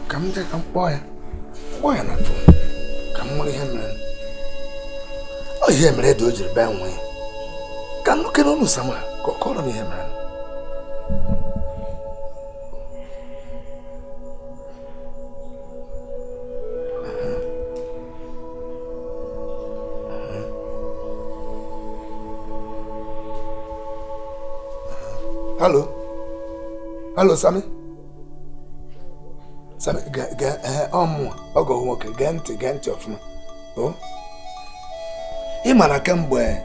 Ka m jee ka m kpọọ ya, kpọọ ya na phone ka m mara ihe mere. Ọ ihe mere dị o jiri bịa nwee ka m nụkere unu Samuel ka ọ kọrọ m ihe mere. Hello. Hello, Sami. Sami, ge ọ mụnwa, ọgọ nwoke, gee ntị, gee ntị ọfụma. O? Ị ma na kemgbe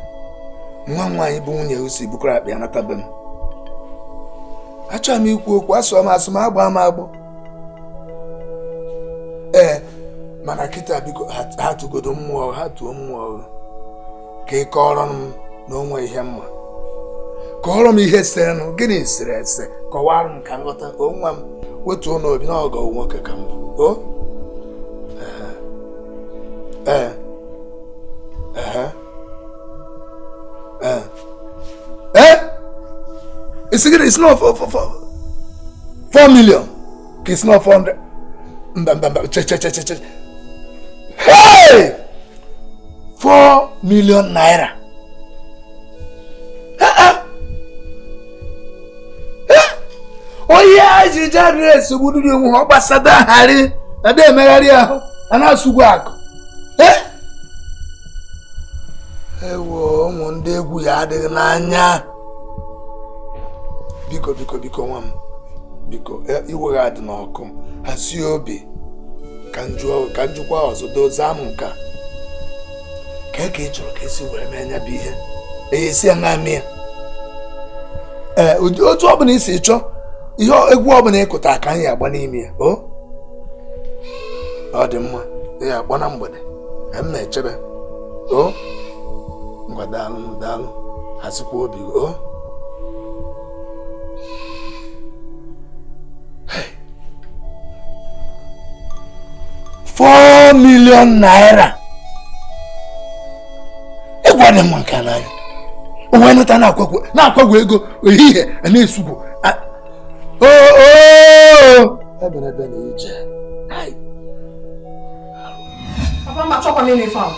nwa m nwaanyị bụ nwunye si bukọrọ akpa ya nata be m. Achọghị m ikwu okwu, asụọ m asụ ma agba m agbọ. Ee, mana kịta biko ha tụgodo mmụọ, ha tụọ mmụọ ka ị kọọrọ m na o nwe ihe mma. Kọọrọ m ihe serenụ, gịnị sere ese, kọwara m ka m ghọta. O nwa m, wetuo n'obi na ọgọ nwoke ka m bụ. O? Ee. Ee. Ee. Ee? Isi gịnị? Isi na 4 million ka isi na 400? Mba, mba, mba, che che che che che. Hey! 4 million naira. Onye ajiji adịrị esogbu ndị onwe ha, ọ gbasada gharị na emegharị ahụ a na-asụgwu akụ. Ewo, ụmụ ndị egwu ya adịghị n'anya. Biko, biko, biko, nwa m, biko, iwe ha dị n'ọkụ, hazie obi ka njụkwa ọzọ dozaa m nke a. Ka ị chọrọ ka esi were mee anya bụ ihe esi ya na-amị ya. Ee, otu ọbụla isi chọọ ihe egwu ọbụla ịkụta ka anyị agba n'ime ya. O ọ dị mma, ya akpọ na mgbede ka m na-echebe. O ngwa, daalụ, daalụ, hazikwa obi. O 4 million naira. Egwu adị mma nke n'anya. Onwe nụta na-akwagwu ego ehihie a na-esugwu. Ebe na ije. Papa m achọkwa m ife ahụ.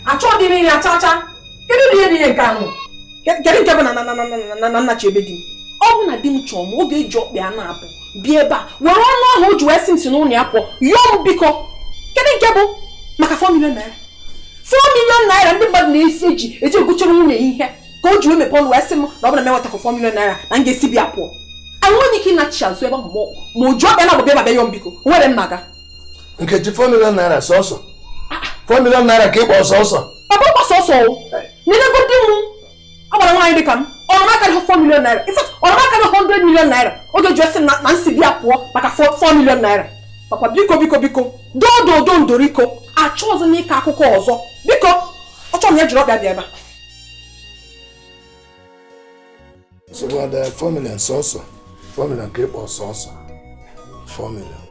Achọghị m ihe acha acha. Kedu ihe dị ihe nke ahụ? Kedu nke bụ na na na na na nna chebe di m? Ọ bụ na di m chọọ m, oge eji ọkpa ya na-apụ bịa ebe a were ọnụ ahụ o ji wee sị m si n'ụlọ ya pụọ yọọ m biko. Kedu nke bụ maka 4 million naira? 4 million naira ndị mmadụ na-esi eji eji egotere nwunye ihe ka o ji wee mepee ọnụ wee sị m na ọ bụrụ na m enwetakọ 4 million naira na m ga-esi bịa pụọ. Enweghị ike ịnachi azụ ebe ahụ ma o ji ọkpa na-abụ bịa bịa yọọ m biko. Nwere m na-aga. Nkechi, 4 million naira sọsọ. 4 million naira ka ịkpọ sọsọ. Papa, ọkpa sọsọ o. Nenego di m agbara nwaanyị dịka m ọnụ akarịghị 4 million naira. In fact, ọnụ akarịghị 100 million naira. Oge ji esi na nsi bịa pụọ maka 4 million naira. Papa, biko, biko, biko, doo doo ndoriko achọ ọzọ n'ịkọ akụkọ ọzọ. Biko, ọ chọrọ m ya jiri ọkpịa bịa ebe a. Nsogbu adịghị, 4 million sọsọ. 4 million ka ịkpọ sọsọ. 4 million.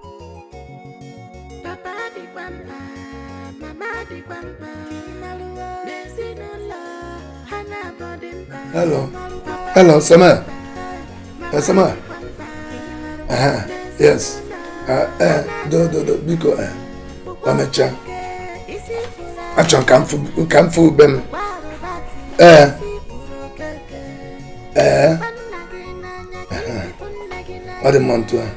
Papa dịkwa mkpa, mama dịkwa mkpa, n'ezinụlọ ha na-abụ dị mkpa. Hello. Hello, Samuel. Samuel. Yes. Do do do biko, o mechaa. Achọrọ ka m fụ ube m. Ee. Ee. Ọ dị mma ntu a.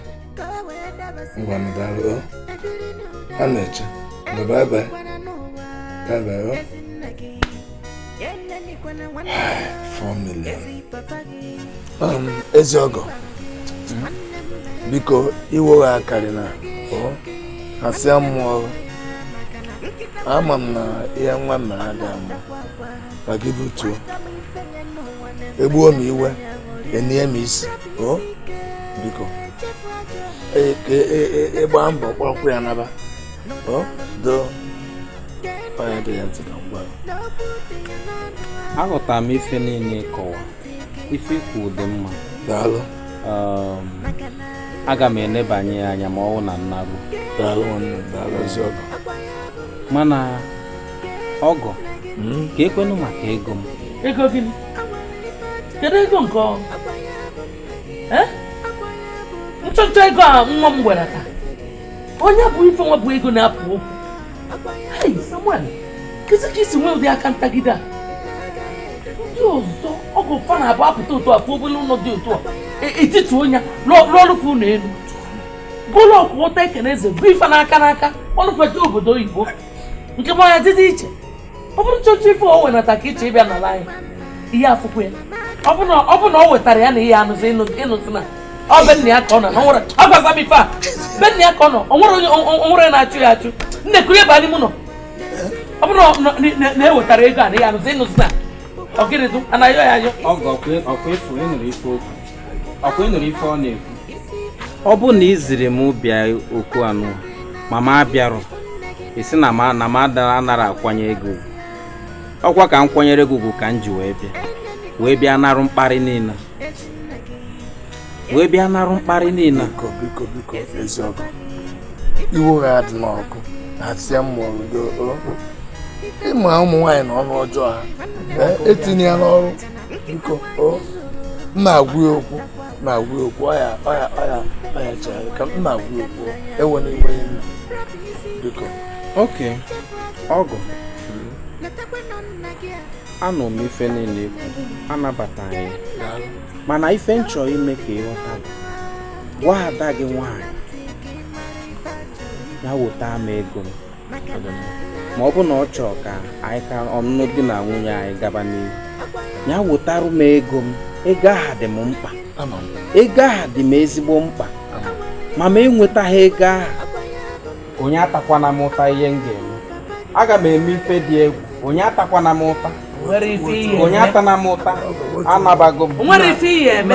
Ngwa m, daalụ o. A na-eche. Bye bye. Bye bye o. 4 million. Ezi ọgọ. Biko, iwogha akarị na o asịa mmụọ. Ama m na ihe nwa m mere agaghị ama ka gị butuo egbuo m iwe enie m isi. O biko, ịgba mbọ kpọrọkwa ya naba. O do onye dị ya ntị ka m gwa. Aghọtara m ife niile ịkọwa, ife ikwu dị mma. Daalụ. Aga m enebanye ya anya ma ọ wụ na nnarụ. Daalụ nwanne m, daalụ ezi ọgọ. Mana ọgọ ka ekwenụ maka ego m. Ego gịnị? Kedu ego nke ọ? Nchọnchọ ego a nwa m gwara taa. Onye bụ ife nwa bụ ego na-apụ okwu. Hei, Samuel, kezi ka isi nwee ụdị aka ntagide a? Ndị ọzọ ọgụ fa na-abụ apụta otu a pụọ obere ụlọ dị otu a etiti onye lụọrụfụ ụlọ elu bụlụ ọkwụ ụta ekene eze bụ ife n'aka n'aka ọlụfeje obodo oyibo nke ma ya dịdị iche ọ bụrụ nchọcha ife o wenata ka iche ịbịa n'ala anyị ihe afụkwu ya ọ bụ na ọ wetara ya na ihe anụzi ịnụzi na ọ be nna ya ka ọ nọ na nwere agwaza m ife a be nna ya ka ọ nọ onwere onye na-achụ ya achụ nne kụrụ ebe anyị mụ nọ ọ bụrụ na ewetara ego a na ihe anụzi ịnụzi na ọ gịnị dụ anaghị ya ayọ ọkwa ịnụrụ ife ọ na-ekwu ọ bụ na ị ziri m bịa okwu anụ mama abịarụ isi na ma anara akwanye ego ọkwa ka m kwanyere gị ugwu ka m ji wee bịa narụ mkparị niile wee bịa narụ mkparị niile. Biko biko eziokwu iwe ha dị n'ọkụ na-asịa mmụọ ịma ụmụ nwaanyị na ọnụ ọjọọ ha etinye ya n'ọrụ biko m na-agwa ya okwu na-agwa okwu ọya ọya ọya ọya chere ka m na-agwa okwu ewe n'iwe ya biko. Okay, ọgụ anọ m ife niile ekwu anabataghị mana ife m chọrọ ime ka ịghọta bụ gwa ada gị nwaanyị ya weta m ego m ma ọ bụ na ọ chọrọ ka anyị ka ọnụnụ di na nwunye anyị gaba n'ihu ya wetarụ m ego m. Ego aha dị m mkpa, ego aha dị m ezigbo mkpa, ma m enwetaghị ego aha onye atakwana m ụta ihe m ga-eme aga m eme ife dị egwu onye atakwana m ụta onye atana m ụta anabago m nwere ife ihe eme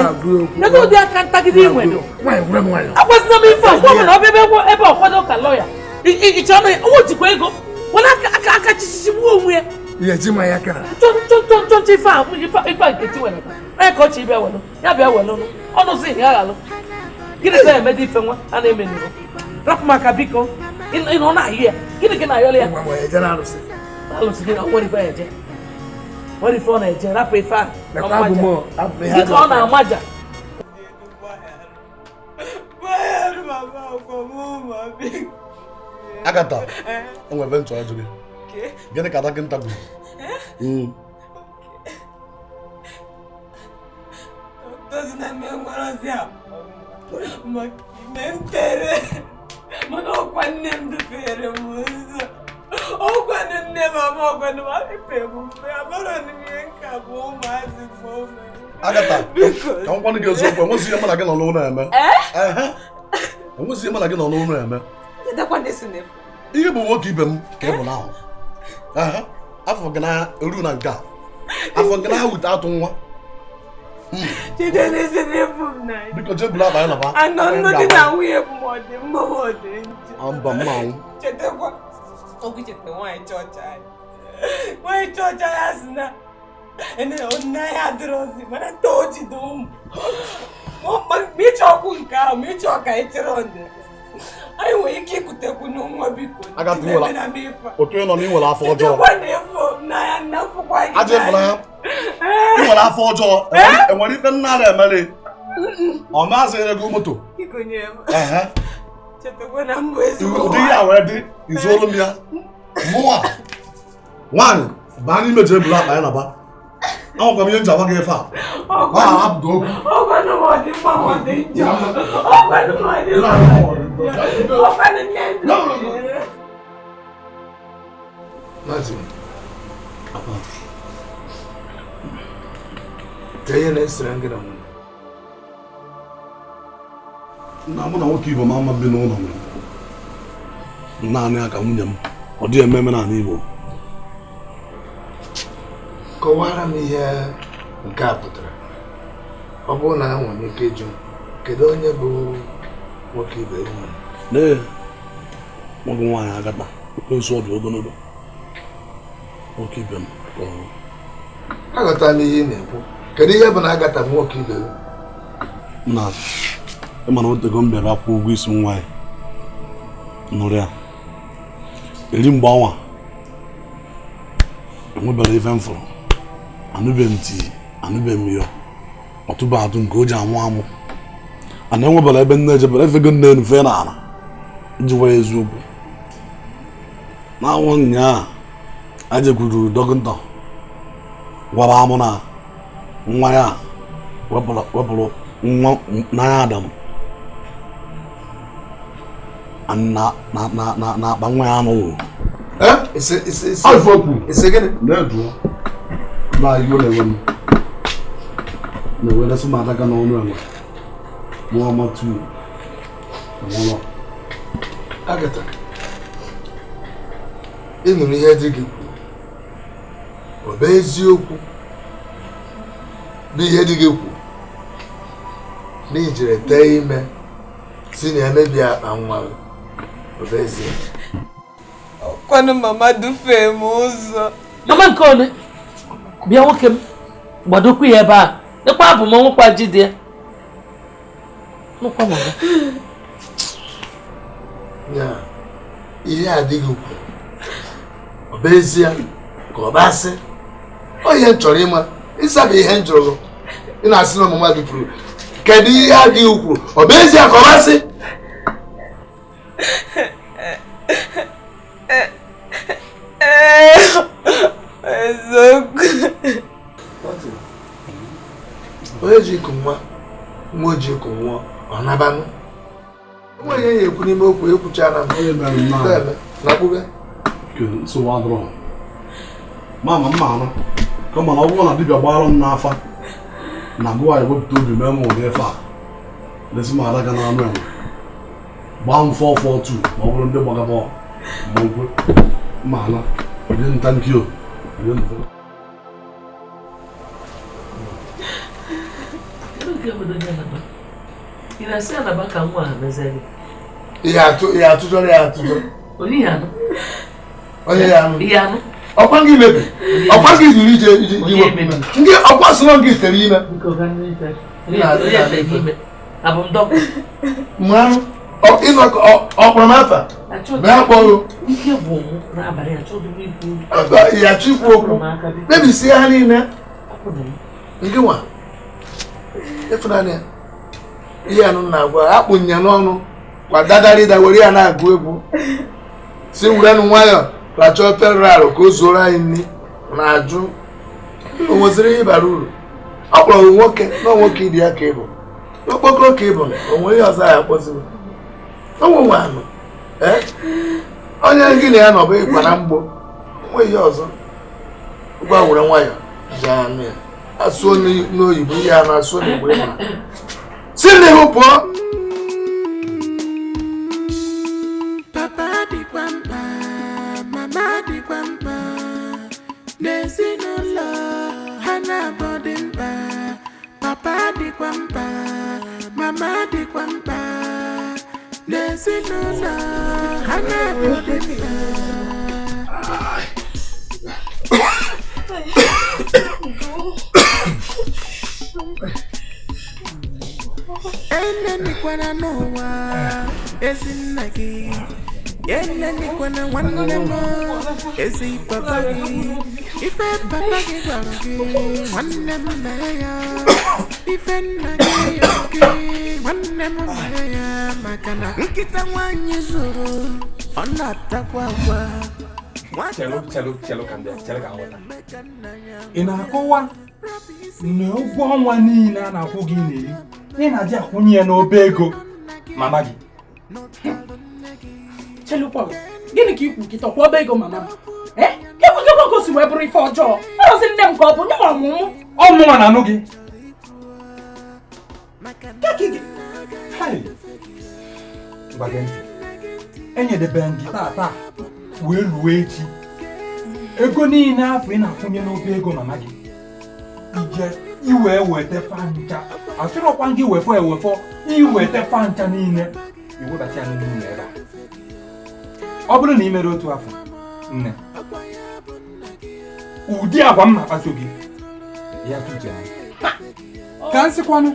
ego ụdị aka ntagide inwedo akwesịna m ife ọkwa na ọbịa ebe ọkwado ka lọya ịchọ na o jikwa ego were aka aka chichichi gbuo onwe ya nchọnchọ ife a ife a nkechi were onye ka ọ chị bịa welụ ya bịa welụ ọnụzi ihe aghalụ gịnị ka emede ife nwa a na-eme n'ihu rapụ maka biko ị nọ na-ahị ya gịnị ka na-ayọrọ ya alụsị gị na nwere ife eje nwere ife ọ na-eje rapụ ife a dịka ọ na-amaja. Agatha, enwere nchọ ajụ gị gịnị ka dọkịta kwuru? Mana ọkwa nne m dufere m ụzọ ọkwa nne m ama ọkwa nne m epe m mpe amara m ihe nka bụ ụmụazị bụ ụmụ. Agatha, ka m gwa gị eziokwu enwezi ihe mụ na gị nọ n'ụlọ eme. Enwezi ihe mụ na gị nọ n'ụlọ eme. Ihe bụ nwoke ibe m ka ị bụ n'ahụ afọ gị na-eru na nke a afọ gị na-awute atụ nwa. Biko jee bulu akpa ya naba. Anọ nnu di na nwunye bụ ma ọ dị mma ma ọ dị njọ. Mba mmanwụ. Chetakwa okwu cheta nwaanyị chọọchị anyị. Nwaanyị chọọchị anyị asị na nna ya adịrọzi mana nta o jide ụmụ. Ma ịchọ ọkwụ nke ahụ ma ịchọ ka ị chere ọdị. Anyị nwere ike ikutekwu n'nwa biko. Otu ị nọ na ị nwere afọ ọjọọ. Ajọ ịfụnanya. Ị nwere afọ ọjọọ. Enwere ife nna na-emere. Ọ na-azụghịrị gị moto. Ụdị ihe a wee dị izuolu m ya. Mụnwa nwaanyị baa n'ime jee buru akpa ya naba. Ahụkwa m ihe nji agwa gị ife a. Nwaanyị hapụgo okwu. Maazị, ka ihe na-esere gị na nwunye? Na mụ na nwoke Igbo ma ama bi n'ụlọ m naanị ya ka nwunye m ọ dịghị eme eme n'ala Igbo. Kọwara m ihe nke a pụtara. Ọ bụrụ na enwere m ike ịjụ kedu onye bụ nwoke ibe gị nwere? Ee, nwoke nwaanyị Agatha ekwensu ọ dị ogologo nwoke ibe m kọrọ. Aghọtara m ihe ị na-ekwu. Kedu ihe bụ na Agatha bụ nwoke ibe gị? Na ịma na otego m bịara akwụ ụgwọ isi nwa ya nụrụ ya eri mgbe ọnwa enwebere ife m fụrụ anụbe m tii anụbe m yọ ọtụba atụ nke o ji amụ amụ ana enwebere ebe nne ejebere efego nne enu fee n'ala Njikwa eziokwu. Na-anwụ nyaa ajekwuru dọkịta gwara mụ na nwa ya wepụrụ nwa n'anya Adam na na akpa nwa ya anụghị. Na iwe na-ewe m na-ewelesị m adaka n'ọnụ enwe mụọ matu nwụrọ. Agatha, ị nụrụ ihe di gị kwuru. Ọ bụ eziokwu bụ ihe di gị kwuru na i jere tee ime si na ya mebie akpa nwa gị? Ọ bụ ezie? Ọkwanụ mama dufee m ụzọ. Mama nke ole? Bịa nwoke m, gbadokwu ya ebe a. Ekwe abụ m ọnwụkwa ji dị ya. Nụkwa mama. Ya, ihe adịghị kwuru ọ bụ ezie ka ọ bụ asị? Ọ ihe m chọrọ ịma, ịsaba ihe m jụrụ ị na-asị na ọmụma gị kwuru. Kedu ihe adịghị kwuru? Ọ bụ ezie ka ọ bụ asị? Eziokwu. Onye ji iku nwa nwa oji iku nwụọ ọ nabanụ. Onwe ihe ya ekwu n'ime okwu ekwuchara m. Na kpube. Nsogbu adịrọ. Mama mma anụ kama na ọ bụrụ na dibịa gbara m n'afa na gụwa ewepụta obi mee m ụdị ife a lesi m adaka na anụ enwe gbaa m 442 ma ọ bụrụ ndị gbaga bọọlụ ma okwe mma anụ rie nta nkio rie nta. Ị na-asị anaba ka nwa a mezie gị? Ihe atụjọrọ ya atụjọ. Onye ihe anụ? Onye ya anụ? Ihe anụ? Ọkwa gị mebi, ọkwa gị zuru ije ije iwepụ ndị ọkwa sịrọ gị tere ime. Mmanụ ọkpọrọ m afa mee akpọghị. Ya achọ ikwu okwu mebisie ha niile. Nke nwa ịfụnanya ihe anụ na-agwa akpụ nya n'ọnụ kwa dadarịda were ya na-agụ egwu si wurenụ nwayọọ rachọọ federal ka o zuoro anyị nri na-ajụ o nweziri ihe bara uru. Ọ kpọrọ nwoke na nwoke ịdị ya ka ịbụ okpokoro ka ịbụ o nwere ihe ọzọ ya akpọziri onwe anụ onye gị na ya nọ bụ ịkwa na mgbo nwe ihe ọzọ gwa were nwayọọ ji anụ ya asụọ n'oyibo ihe a na-asụọ n'igbo ịma si n'ihu pụọ. Papa dịkwa mkpa, mama dịkwa mkpa, n'ezinụlọ ha na-abụ dị mkpa. Papa dịkwa mkpa, mama dịkwa mkpa, n'ezinụlọ ha na-abụ dị mkpa. Enenikwana n'ụwa ezi nna gị, enenikwana nwanne m ezi papa gị. Ife papa gị gwara gị nwanne m mee ya, ife nna gị yọrọ gị nwanne m mee ya. Maka na nkịta nwaanyị zụrụ ọ na-atakwa akwa. Chelo ka m bịa, chelo ka m ghọta. Ị na-akọwa na ụgwọ ọnwa niile a na-akwụ gị na-eri ị na-adị akwụnye ya n'obe ego mama gị? Chelukwa, gịnị ka ikwu kịta kwa ọba ego mama m? Kekwa ka o si wee bụrụ ife ọjọọ? Ọrụzi nne m ka ọ bụ nye m ọmụmụ. Ọmụnwa na-anụ gị. Gwa gị ntị, enyedebe m gị tata wee ruo echi. Ego niile afọ ị na-akwụnye n'obe ego mama gị ije iwee weta fancha asịrọkwa gị wefọ ewefọ iweta fancha niile iwebata ya n'ime ụlọ ebe a. Ọ bụrụ na ị mere otu afọ nne ụdị agwa m na-akpaso gị ya tụje ka m sịkwanụ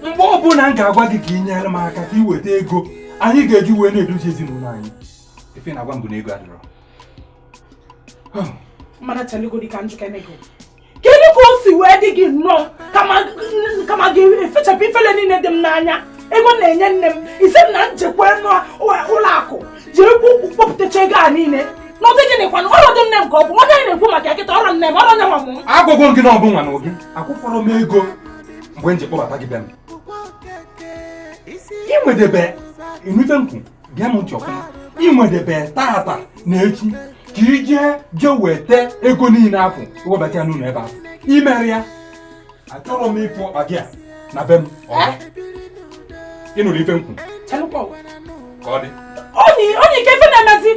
mgbe ọbụla m ga-agwa gị ka ị nyere m aka ka ị weta ego anyị ga-eji wee na-edozi ezinụlọ anyị ife na-agwa m bụ na ego adịrọ. Mana chelugodi ka njikere gị kedu ka o si wee dị gị nnọọ kama gị efechapụ ifele niile dị m n'anya ego na-enye nne m ise m na njikwa ụlọ akụ Akwụcha ego a niile. N'ụdị gịnị kwanụ? Ọrụ dị nne m ka ọ bụ onye anyị na-ekwu maka ya kịta ọrụ nne m, ọrụ nne nwa m. Agwụgwọ gị na ọgụ nwa na oge. Akwụfọrọ m ego mgbe m ji kpọbata gị be m. Inwedebe inufe nkwụ gee m ntị ọfụma. Inwedebe tata na echi ka ije jee weta ego niile afọ iwebata ya n'ụlọ ebe ahụ. Imere ya achọrọ m ịfụ ọkpa gị a na be m ọzọ. Ị nụrụ ife nkwụ ka ọ dị. Onye ike ife na-emezi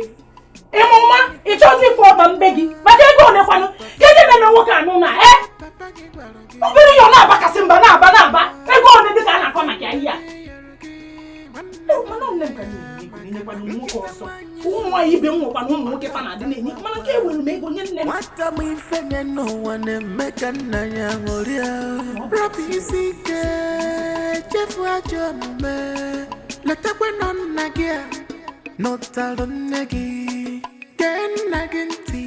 ịmụ nwa ị chọzi ịfụ ọkpa mbe gị maka ego ole kwanụ ka ede na-eme nwoke anụ na obere ihe ọ na-abakasị mba na-aba na-aba ego ole dị ka a na-akọ maka ihe a. Mana nne m ka na-enyekwana nwoke ọzọ ụmụ nwaanyị ibe m nwekwana ụmụ nwoke fa na-adị na-enye mana nke ewere m ego nye nne m. Nwata m ife nye n'ụwa na-eme ka nna ya ṅụrịa. Rapụ isi ike chefu ajọ omume letakwa nọ nna gị a nụtalụ nne gị gee nna gị ntị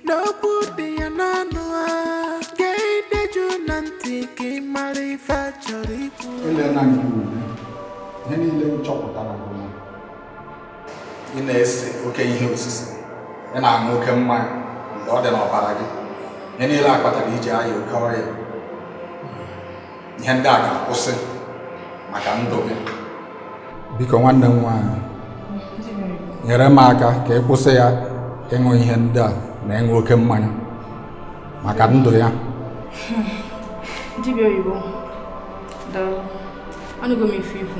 n'okwu dị ya n'ọnụ a gee ideju na ntị ka ị mara ife a chọrọ ikwu. Elena nke ule ihe niile m chọpụtara bụ na ị na-ese oke ihe osise, ị na-aṅụ oke mmanya mgbe ọ dị n'ọbara gị. Ihe niile akpatara iji aya oke ọrịa. Ihe ndị a ga-akwụsị maka ndụ gị. Biko nwanne m nwaanyị, nyere m aka ka ị kwụsị ya ịṅụ ihe ndị a na ịṅụ oke mmanya maka ndụ ya. Dibịa oyibo, daalụ. Anụgo m ife ikwu.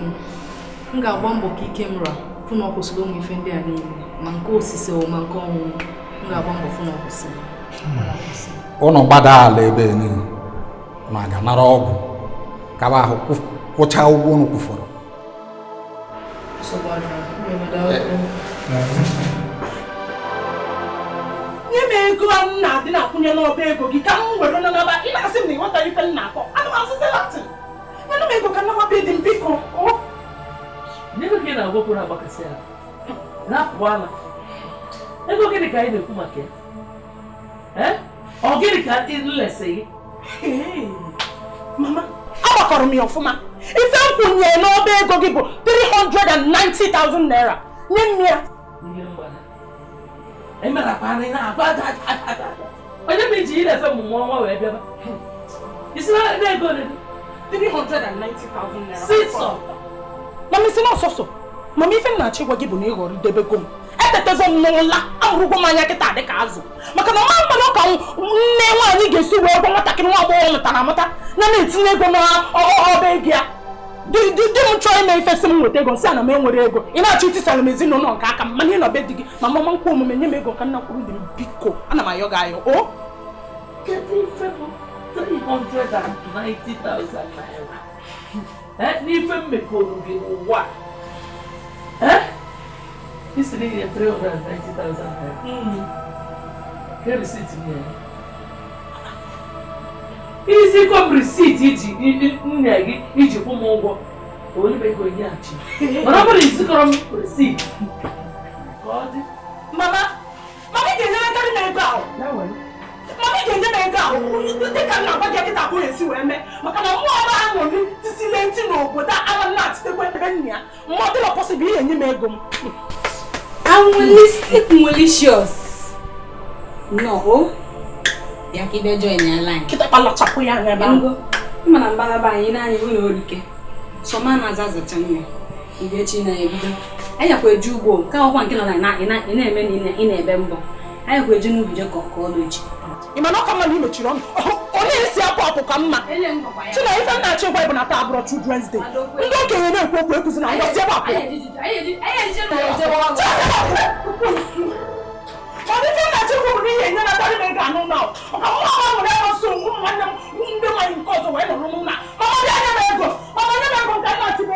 M ga-agba mbọ ka ike m ra fụ na ọ kwụsịrị ụmụ ife ndị a niile, ma nke osise ma nke ọṅụṅụ. M ga-agba mbọ fụ na ọ kwụsịrị. Ụnụ gbada ala ebe niile ma ga-anara ọgwụ kaba ahụ kwụchaa ụgwọ ụnụ kwụfọrọ. Nye m ego m na-adị na-akwụnye n'ọba ego gị ka m were n'ọba. Ị na-asị m na ịghọta ife m na-akọ. Ana m asịsị Latin. Nye m ego ka nnaba be dị m biko. Ego gị na-agwakwu na-agbakasị ahụ na-apụ ala. Ego gịnị ka anyị na-ekwu maka ya? Ọ gịnị ka nlesi gị? Mama, agbakọrọ m ya ọfụma. Ife m kwụnyere n'ọba ego gị bụ 390,000 naira. Nye m ya. Onye m iji ile efe mụmụ ọnwa wee bịaba. Isi na ego ole dị? 390,000 naira. Sisọ. Mama isi na ọsọsọ. Mama ife m na-achọ ịgwa gị bụ na ị ghọrọ idebego m. Etetego m n'ụla, amụrụgwọ m anya kịta dị ka azụ. Maka na mama mmanụ ka nne nwaanyị ga-esi wee gwa nwatakịrị nwa agbọghọ mụtara amụta na na-etinye ego n'ọba ego ya. Di m chọọ ime ife si m nweta ego, nsị a na m enwere ego. Ị na-achọ itisara m ezinụlọ nke aka m mana ị nọ be di gị. Ma mama nkwa omume nye m ego ka nna kwuru dị m biko. Ana m ayọ gị ayọ. O kedu ife bụ 390,000 naira? N'ife m mekọrọ gị n'ụwa isi na inye 390,000 naira. Ke risiti nye ya? Isi kom risiti iji nne gị iji kwụ m ụgwọ owelibe ego nyeghachi. Mana ọ bụrụ izikọrọ m risiti ka ọ dị. Mama, mama ị ga-enyerekarị m ego ahụ. Mama ị ga-enye m ego ahụ dịka m na-agwa gị kịta ka o esi wee mee maka na mmụọ ọba aṅụrị tisile ntị n'obodo a ama m na-atịtekwa ebe nna ya. Mmụọ dịrọ pọsịbụl ihe enye m ego m. Amulistic malicious. No. Ya ka ibe join ya line. Kịta kpalachapụ ya anya ebe ahụ. Ịma na mbalaba anyị na-anya ihu na orike. Sọma na-aza azacha nwa. Ibe chi na-ebido. Anyị akwa eju ugbo nke akwụkwọ nke nọ na ị na-eme na ị na-ebe mbọ. Anyị akwa eju n'ubi je ka ọ kọọ echi. Ị ma na ọ ka mma na ị mechiri ọnụ. Onye esi apụ apụ ka mma. China ife m na-achọ ịgwa bụ na taa abụrọ Children's Day. Ndị okenye na-ekwu okwu ekwuzi na ngwa si ebe apụ. Mana ife m na-achọ ịgwa bụ na ihe enye na-atarị m ego anụ na ọka mụ ọma nwere ego so ụmụ nwanne m ndị nwaanyị nke ọzọ wee nọrọ n'ụlọ. Mama bịa nye m ego. Mama nye m ego nke m na-achị ego.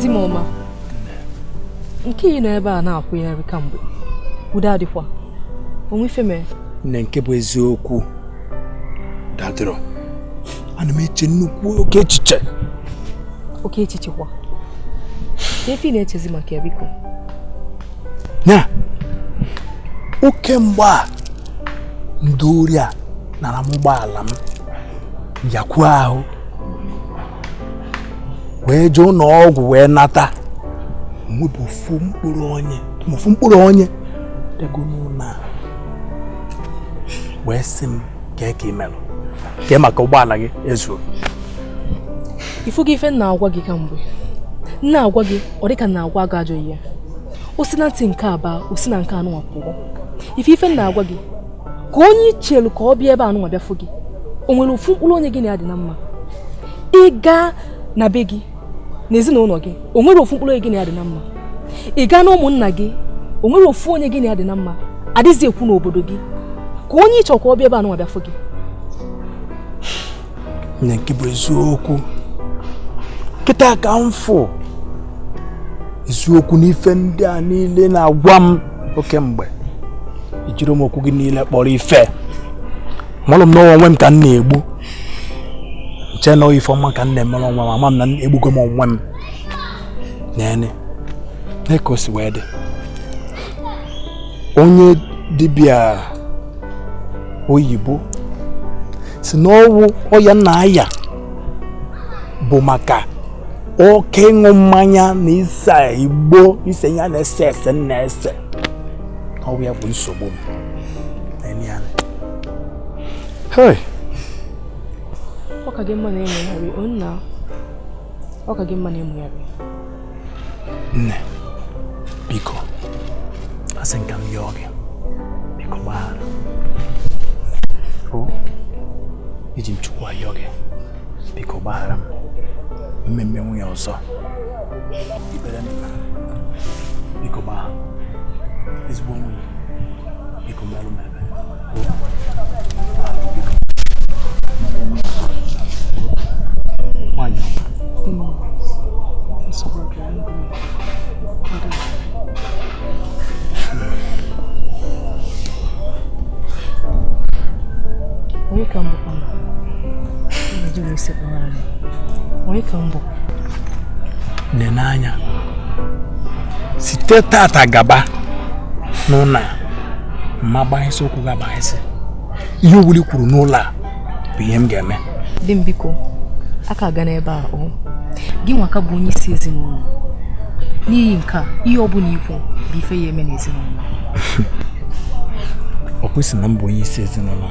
Di m ọma, nke ị nọ ebe a na-akwụgharị kamgbe, udo adịkwa, onwe ife mee? Nne, nke bụ eziokwu dadịrọ, ana m eche nnukwu oke echiche. Oke echiche kwa? Ka efe ị na-echezi maka ya biko? Nya, oke mgbe a ndị ori a nara m ụgbọala m yakwuo ahụ wee jee ụlọ ọgwụ wee nata nwebụ ofu mkpụrụ onye bịago n'ụlọ a wee sị m kee ka imelụ kee maka ụgbọala gị ezuru. Ifu gị ife na-agwa gị kamgbe na-agwa gị ọ dịka na-agwa gị ajọ ihe o si na ntị nke aba o si na nke anụnwa pụọ. Ife ife na-agwa gị ka onye ichelu ka ọ bịa ebe anụnwa bịafụ gị o nwere ofu mkpụrụ onye gị na ya dị na mma. Ị gaa na be gị na ezinụlọ gị o nwere ofu mkpụrụ onye gị na ya dị na mma. Ị gaa na ụmụnna gị o nwere ofu onye gị na ya dị na mma. Adịghị ekwu n'obodo gị ka onye ịchọ ka ọ bịa ebe anụnwa bịafụ gị. Nne, nke bụ eziokwu kịta ka m fụ eziokwu n'ife ndị a niile na-agwa m oke mgbe ijiri m okwu gị niile kpọrọ ife mụrụ m n'onwe m ka m na-egbu nche na ife ọma ka m na-emere onwe m ama m na egbugo m onwe m nene na ka o si wee dị. Onye dibịa oyibo si na ọwụ ọya na-aya bụ maka oke ịṅụ mmanya na ịsa igbo ise ya na-ese ese na-ese ọwụ ya bụ nsogbu m. Ọ ka gị mma na ịmụgharị nna, ọ ka gị mma na ịmụgharị. Nne, biko asị nka m yọọ gị biko gbaghara o iji m chukwu ayọ gị biko gbaghara m mmemme nwunye ọzọ ikpere m biko gbaghara ezigbo nwunye biko merụ m ebere o biko nwanyị ọma. Onye ka mbụ kwana? Onye ka mbụ? Nene anya site tata gaba n'ụlọ a mma gbanyesị okwu gị agbanyesị ihe owuli kwuru n'ụlọ a bụ ihe m ga-eme. Di m biko aka aga n'ebe a o gị nwaka bụ onye isi ezinụlọ n'ihi nke a ihe ọ bụla ikwu bụ ife ya eme n'ezinụlọ. Ọ kwesịrị na m bụ onye isi ezinụlọ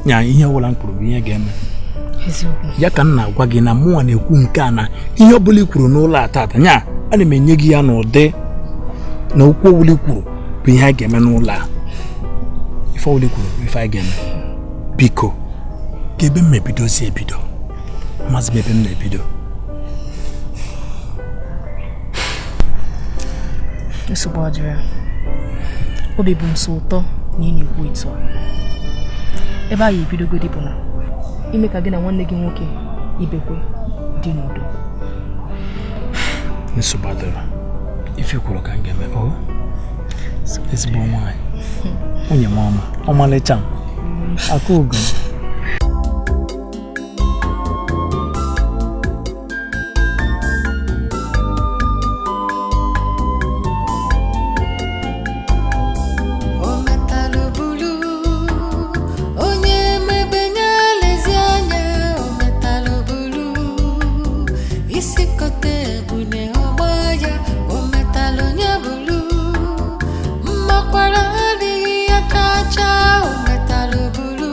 nya ihe ọbụla m kwuru bụ ihe ga-eme. Ya ka m na-agwa gị na mụnwa na-ekwu nke a na ihe ọbụla i kwuru n'ụlọ a tata nya ana m enye gị ya n'ụdị na okwu ọbụla i kwuru bụ ihe a ga-eme n'ụlọ a. Ife ọbụla i kwuru bụ ife a ga-eme. Biko ka ebe m ebidozi ebido maazị m ebe m na-ebido. Nsogbu adịrị ya. Obi bụ m so ụtọ na ị na-ekwu etu a. Ebe anyị ebidogodi bụ na ime ka gị na nwanne gị nwoke Ibekwe dị n'udo. Nsogbu adịrị. Ife kwuru ka m ga-eme o ezigbo nwaanyị nwunye m ọma ọmalịcha m aka ugo m. Mmakwara adịghị ya chacha, o metalụ bulu.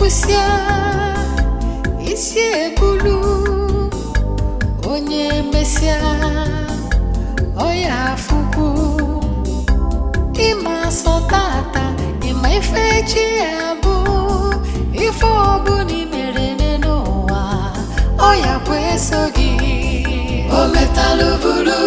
Kwụsịa isi ebulu onye mesịa ọya afụkwu ịma asọ tata ịma ife chi ya bụ ife ọbụla i mere n'ụwa ọya kwa eso gị o metalụ buru.